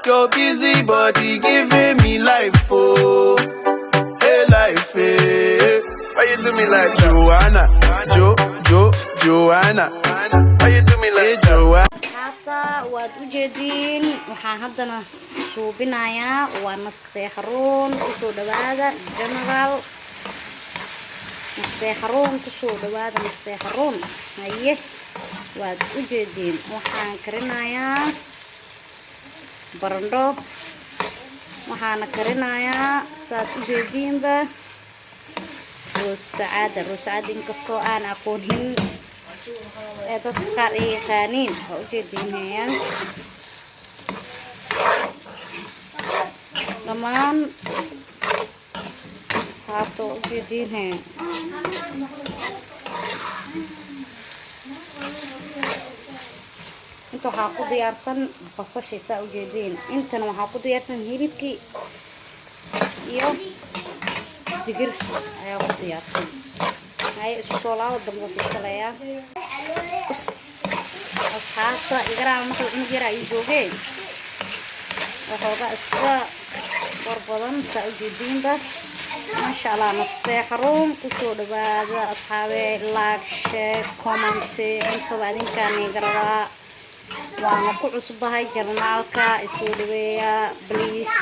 Your busy body giving me life, oh, hey life, hey. Why you do me like Joanna, Jo, Jo, Joanna? Why you do me like Joanna? Asxaabta, waad u jeediin, waxaan haddana suubinayaa waa Nasteexaruun. Kusoo dhawaada channel Nasteexaruun, kusoo dhawaada Nasteexaruun. Haye, waad u jeediin, waxaan karinayaa barandho, waxaana karinayaa, saad u jeediinba, roos sacaada. Roos sacaada inkastoo aan aqoonin ee dadka qaar ay yaqaaniin, waa ujeediin hayaan dhammaan asxaabta, waa ujeediin haya. Inta waxaa ku diyaarsan basashay, saa ujeediin. Intana waxaa ku diyaarsan hilibkii iyo digir ayaa ku diyaarsan. Haye, isku soo laabo dambe bisalayaa. Asxaabta, igaraa maqal, cunug yaraa ii joogeen, waxoogaa iska war badan, saa ujeediinba. Maasha Allah, Nasteexaruun kusoo dhawaada asxaabe. Like, share, comment, intaba adinkaan iga rabaa. Waana ku cusbahay channelka, isoo dhaweeya please.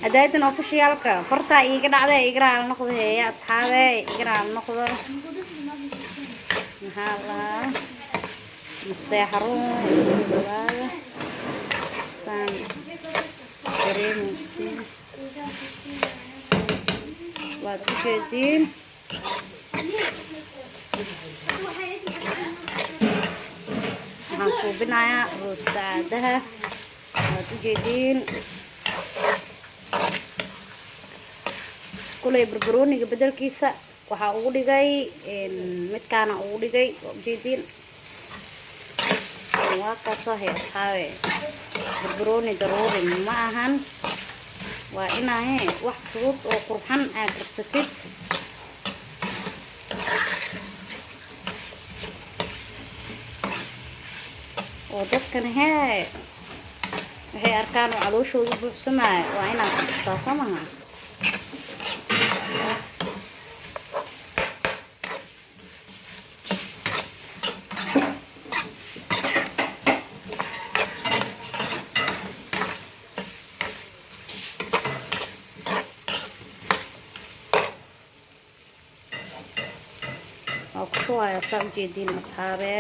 Hadaadan officialka fartaa iiga dhacda, igaraal noqdo heeya asxaabe, igaraal noqdo. Maxaa lahaa, Nasteexaruun kusoo dhawaada, saan dareemaysiin, waad u jeediin. Waxaan suubinayaa roos sacaadaha, waad u jeediin. Kuley barbarooniga bedelkiisa waxaa ugu dhigay midkaana ugu dhigay, waa ujeediin. Waa kasahay asxaabe, barbarooni daruuri ma ahan, waa inaahe wax fudud oo qurxan aad karsatid. Oo dadkan hee waxay arkaan oo calooshooda buuxsamaayo, waa inaad karsataa, soo maha? Waa ku shubayaa, saa ujeediin asxaabe.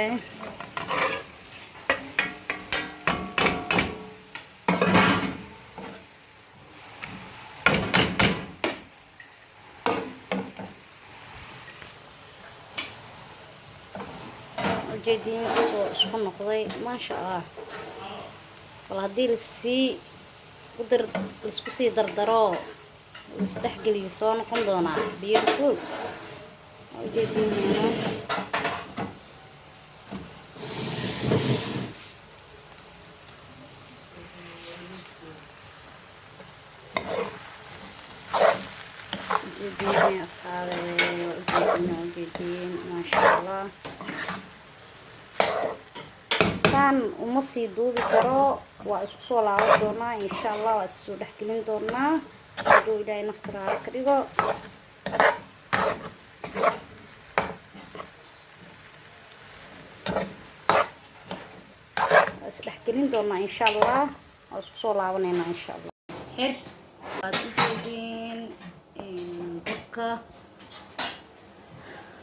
Ujeediin, soo isku noqday, maasha Allah. Bal haddii lasii udar, laisku sii dardaro, laisdhexgeliyo, soo noqon doonaa beautiful. Waa ujeediin. Ujeediin asxaabe, waa ujeediin, waa ujeediin, maasha Allah. Saan uma sii duubi karo, waa isku soo laaban doonaa insha Allah, waa is soo dhexgelin doonaa hadduu Ilaahay nafta raali ka dhigo. Waa is dhexgelin doonaa insha Allah, waa isku soo laabaneynaa insha Allah. Xir, waad ujeediin dabka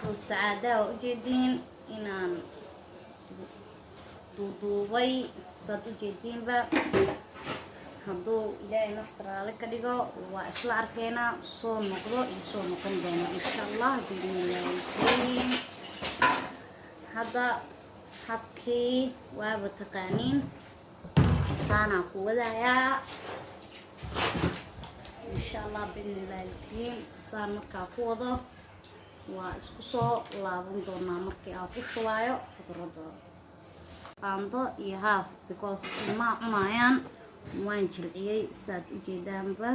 oo sacaadaha, waa ujeediin inaan duuduubay, saad ujeediinba. Hadduu Ilaahay nafta raali ka dhigo, waa isla arkeynaa, soo noqdo iyo soo noqon doono insha Allah biidnillaahi kariim. Hadda habkii waaba taqaaniin, saanaa ku wadayaa insha Allah biidnillaahi kariim. Saan markaa ku wado, waa isku soo laaban doonaa markii aan ku shubaayo khudradda, qaando iyo half, because ilmaha cunayaan. Waan jilciyey, saad ujeedaanba.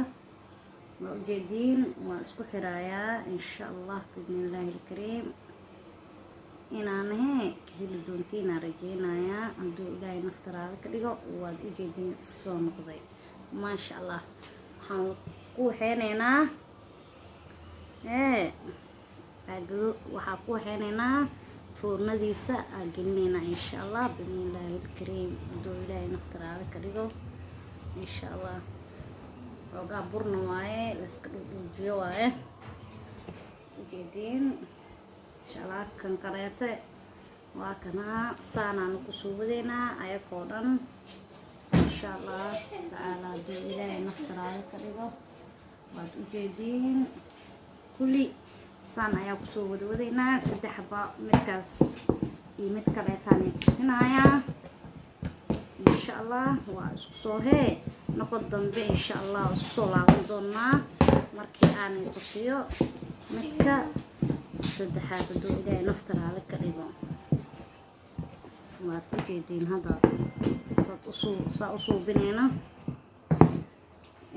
Waa ujeediin, waa isku xirayaa insha Allah biidnillaahi alkariim. Inaan hee ka heli doontiin aan rajeynayaa, hadduu Ilaahay nafta raali ka dhigo. Waad ujeediin, soo noqday, maasha Allah. Waxaan ku waxeyneynaa ee caagado, waxaa ku waxeyneynaa foornadiisa aa gelinaynaa insha Allah biidnillaahi alkariim, hadduu Ilaahay nafta raali ka dhigo insha Allah. Xoogaa burna waaye, layska dhuudhuujiyo waaye, ujeediin insha Allah. Kan kaleete waa kanaa, saanaanu kusoo wadeynaa ayakoo dhan insha Allah tacaala, hadduu Ilaahay nafta raali ka dhigo. Waad ujeediin, kulli saan ayaa kusoo wada wadaynaa, saddexba midkaas iyo mid kaleetaan tusinayaa insha Allah. Waa isku soo hee noqon dambe insha Allah, waa isku soo laaban doonaa markii aan tusiyo midka saddexaad, hadduu Ilaahay nafta raali ka dhigo. Waad ujeediin hadda saad usuu saa u suubinayna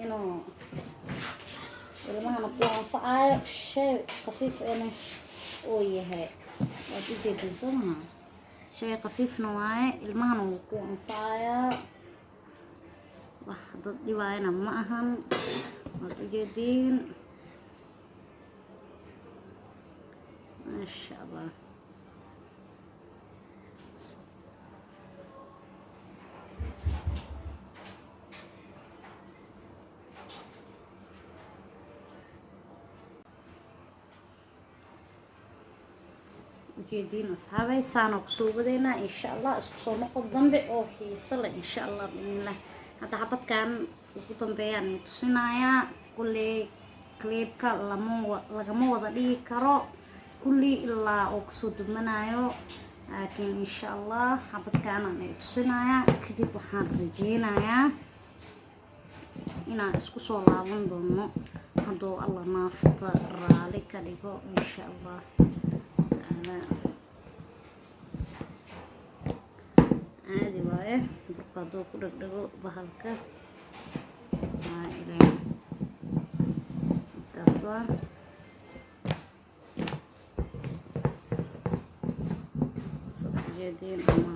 inuu ilmahana ku anfacayo, shay khafiif ena uu yahay. Waad ujeediin, soo maha? Shay khafiifna waaye, ilmahana wuu ku anfacayaa, wax dad dhibaayana ma ahan. Waad ujeediin, maasha Allah. Ujeediin asxaabay, saana kusoo wadaynaa insha Allah. Isku soo noqo dambe oo xiiso leh insha Allah biidnillah. Hadda xabadkan ugu dambeeyaan tusinayaa. Kulley clipka lama lagama wada dhigi karo kulli ilaa oo kasoo dubmanayo, laakiin insha Allah xabadkaanaan ay tusinayaa. Kadib waxaan rajeynayaa inaan isku soo laaban doono, hadduu Allah naafta raali ka dhigo insha Allah tacaala. Caadi waaye, burka hadduu ku dhegdhego bahalka waa ileen intaasa. Ujeediin ama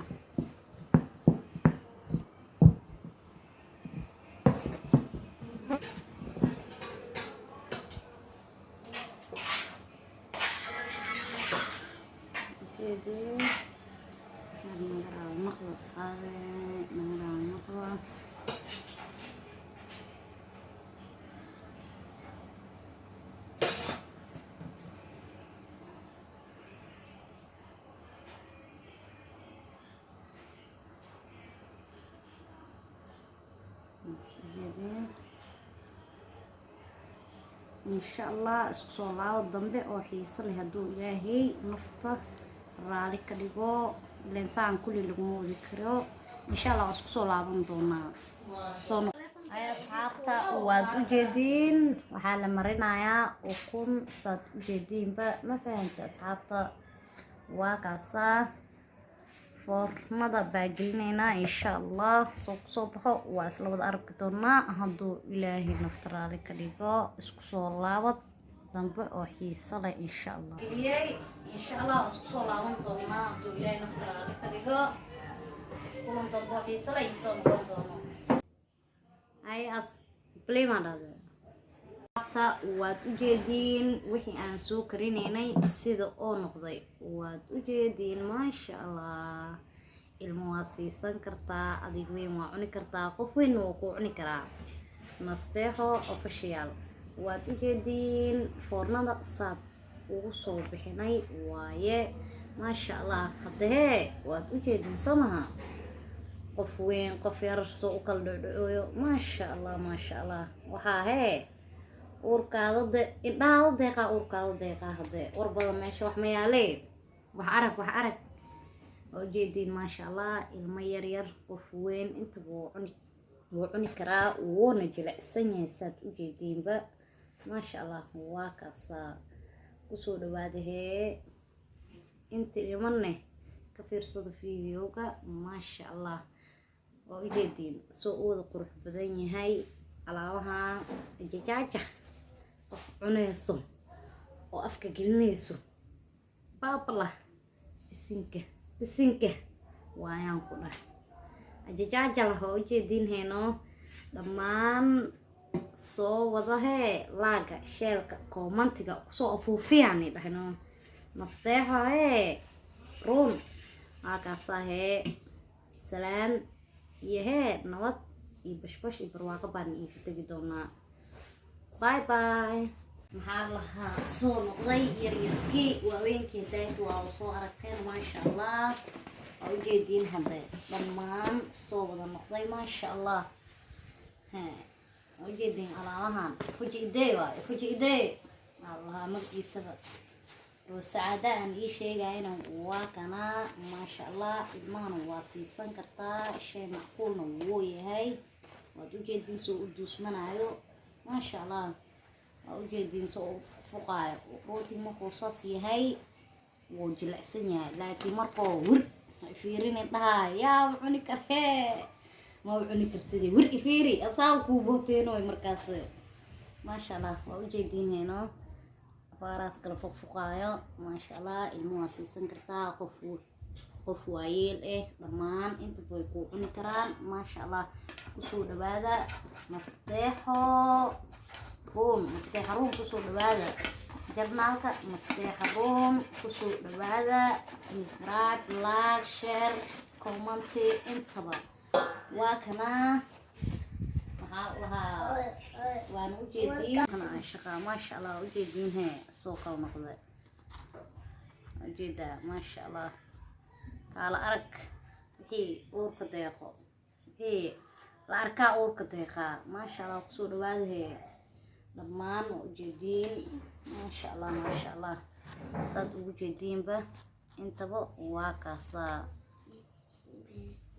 ujeediin, naga noqda saabe, naga noqda. Ujeediin insha Allah. Isku soo laabo dambe oo xiiso leh, hadduu Ilaahay nafta raali ka dhigo. Ileen saan kulli laguma wadi karo. Insha Allah waa isku soo laaban doonaa. Soo ay asxaabta, waad ujeediin, waxaa la marinayaa ukun, saad ujeediinba. Ma fahanta asxaabta? Waa kaasaa, foornada baa gelinaynaa insha Allah. Soo kusoo baxo waa isla wada arki doonaa, hadduu Ilaahay nafta raali ka dhigo. Isku soo laabad dambe oo xiiso leh insha Allah. Geliyey insha Allah, waa isku soo laaban doonaa hadduu Ilaahay nafta raali ka dhigo. Kulan dambe oo xiiso leh isoo noqon doono. Ay as play ma dhahde. Waad ujeediin wixii aan soo karinaynay sida oo noqday. Waad ujeediin, maasha Allah. Ilmo waad siisan kartaa, adig weyn waa cuni kartaa, qof weyn waa kuu cuni karaa. Nasteexo Official. Waad ujeediin foornada saad ugu soo bixinay waaye, maasha Allah. Haddahee waad ujeediin, soo maha? Qof weyn, qof yar, soo u kala dhocdhocooyo, maasha Allah, maasha Allah. Waxaa hee uurkaada de indhahaada deeqaa, uurkaada deeqaa. Haddee war badan meesha wax ma yaalee, wax arag, wax arag. Waa ujeediin, maasha Allah. Ilmo yar yar, qof weyn, intaba wuu cuni karaa, wuuna jilicsan yahay, saad ujeediinba, maasha Allah. Waa kaasaa, kusoo dhawaadahee. Inta dhimanne ka fiirsada videoga, maasha Allah. Waa ujeediin soo u wada qurux badan yahay alaabahan jajaaja. Qof cunayso oo afka gelinayso baabala, bisinka bisinka waayaan ku dhahay. Ajajaajala waa ujeediin heenoo. Dhammaan soo wadahee like-ga, share-ka, comment-iga kusoo afuufiyaan dhahno. Nasteexo hee run waakaasaa hee. Salaan iyo hee nabad iyo bashbash iyo barwaaqo baan iinka tegi doonaa. Bye bye. Maxaa lahaa soo noqday yaryarkii, waaweynkii daayta waa soo aragteen, maasha Allah. Waa ujeediin hadde dhammaan soo wada noqday, maasha Allah. Waa ujeediin alaabahan fuji idee waay, fuji idee allaha magaciisaba roosacaada aan ii sheegayana waa kanaa, maasha Allah. Ilmahana waa siisan kartaa, shay macquulna wuu yahay. Waad ujeediin soo u duusmanaayo, maasha Allah. Waa ujeediin soo u fuqaayo. Rootig markuu saas yahay wuu jilicsan yahay, laakiin markoo wir fiirini dhahaa, yaa cuni karee? Ma u cuni kartid, wir ifiiri asaaba kuu booteenoy markaas. Maasha Allah, waa ujeediin heyno afaaraas kala fuqfuqaayo, maasha Allah. Ilmo waa siisan kartaa, qof waayeel eh, dhammaan intaba way kuu cuni karaan, maasha Allah. Kusoo dhawaada Nasteexo Ruun, Nasteexa Ruun. Kusoo dhawaada channel-ka Nasteexa Ruun, kusoo dhawaada. Subscribe, like, share, comment intaba waa kanaa. Maxaa lahaa waana ujeediin kana aan shaqaa, maasha Allah. Ujeediin hee soo kala noqday, ujeedaa, maasha Allah. Kaala arag wixii uurka deeqo, wixii la arkaa uurka deeqaa, maasha Allah. Kusoo dhawaadahee dhammaan, waa ujeediin, maasha Allah, maasha Allah. Saad ugu jeediinba intaba waa kaasaa,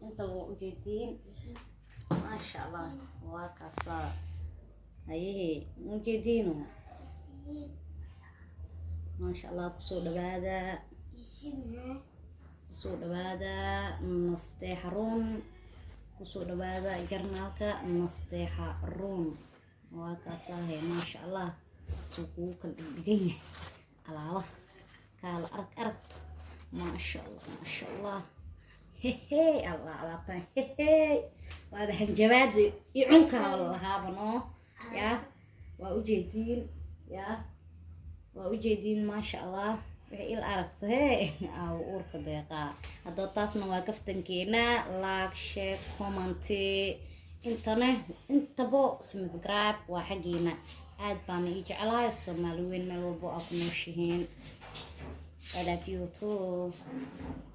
intaba waa ujeediin, maasha Allah. Waa kaasaa hayehe, ujeediino, maasha Allah. Kusoo dhawaada, kusoo dhawaada Nasteexa Ruun, kusoo dhawaada channel-ka Nasteexa Ruun. Waa kaasaahe, maasha Allah. Suu kugu kala dhigdhigan yahay alaabaha, kaala arag arag, maasha Allah, maasha Allah. Hehe, Allah, alaabtan hehe waaba hanjabaada iyo cunkaa lahaaba noo yaa. Waa ujeediin, yaa waa ujeediin, maasha Allah. Wixii il aragto hee aawo uurka deeqaa. Haddaba taasna waa kaftankeena. Like, share, comment intana intabo, subscribe waa xaggiina. Aad baana ii jeclahay Soomaali weyn meel walbo aa ku nooshihiin. I love you too.